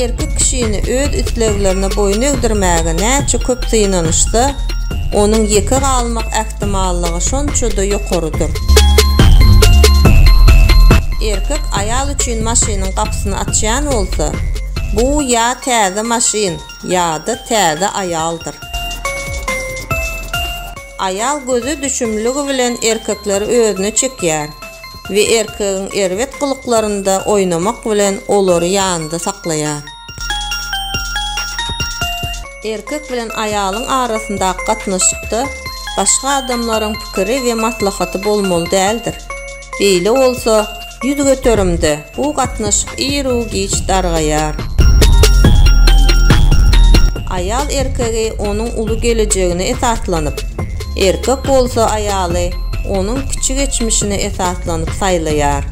erkek kişini öz isleglerine boýun egdirmäge näçe köp synanyşsa, onuň ýeke galmak ähtimallygy şonça-da ýokarydyr. Erkek aýal üçin maşynyň gapysyny açýan bolsa, bu ýa täze maşyn, ýa-da täze aýaldyr. Aýal göze düşümligi bilen erkekleri özüne çekýär we erkegiň erbet gylyklarynda oýnamak bilen olary ýanynda saklaýar. Erkek bilen aýalyň arasyndaky gatnaşykda başga adamlaryň pikiri we maslahaty bolmaly däldir. Beýle bolsa, Yüz göterimde bu gatnaşyk iru-giç dargaýar. Aýal erkegi onuň uly gelejegine esaslanyp, erkek bolsa aýaly onuň kiçi geçmişine esaslanyp saýlaýar.